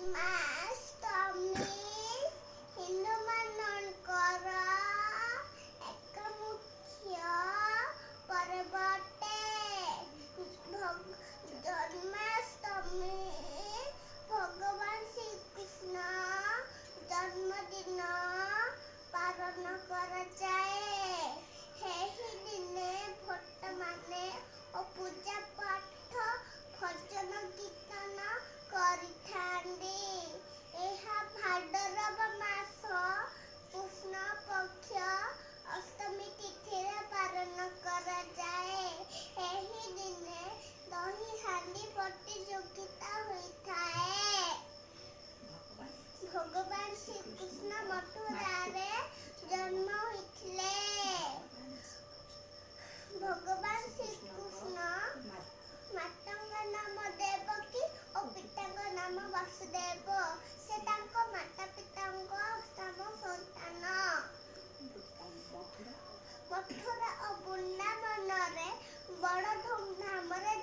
ଜନ୍ମାଷ୍ଟମୀ ହିନ୍ଦୁମାନଙ୍କର ଏକ ମୁଖ୍ୟ ପର୍ବ ଅଟେ। ଜନ୍ମାଷ୍ଟମୀ ଭଗବାନ ଶ୍ରୀକୃଷ୍ଣ ଜନ୍ମଦିନ ପାଳନ କରାଯାଏ। ସେହି ଦିନେ ଭକ୍ତମାନେ ଓ ପୂଜା ପାଠ, ଭଜନ କୀର୍ତ୍ତନ କରିଥାନ୍ତି। ଏହା ଭାଦ୍ରବ ମାସ କୃଷ୍ଣ ପକ୍ଷ ଅଷ୍ଟମୀ ତିଥିରେ ପାଳନ କରାଯାଏ। ଏହି ଦିନେ ଦହି ହାଣ୍ଡି ପ୍ରତିଯୋଗିତା ହୋଇଥାଏ। ଭଗବାନ ଶ୍ରୀକୃଷ୍ଣ ମଥୁରାରେ ଜନ୍ମ ହୋଇଥିଲେ। ଭଗବାନ ଶ୍ରୀକୃଷ୍ଣ ମାତାଙ୍କ ନାମ ଦେବକୀ ଓ ପିତାଙ୍କ ନାମ ବାସୁଦେବ। ସେ ତାଙ୍କ ମାତା ପିତାଙ୍କ ଅଷ୍ଟମ ସନ୍ତାନ। ମଥୁରା ଓ ବୃନ୍ଦାବନରେ ବଡ଼ ଧୁମଧାମରେ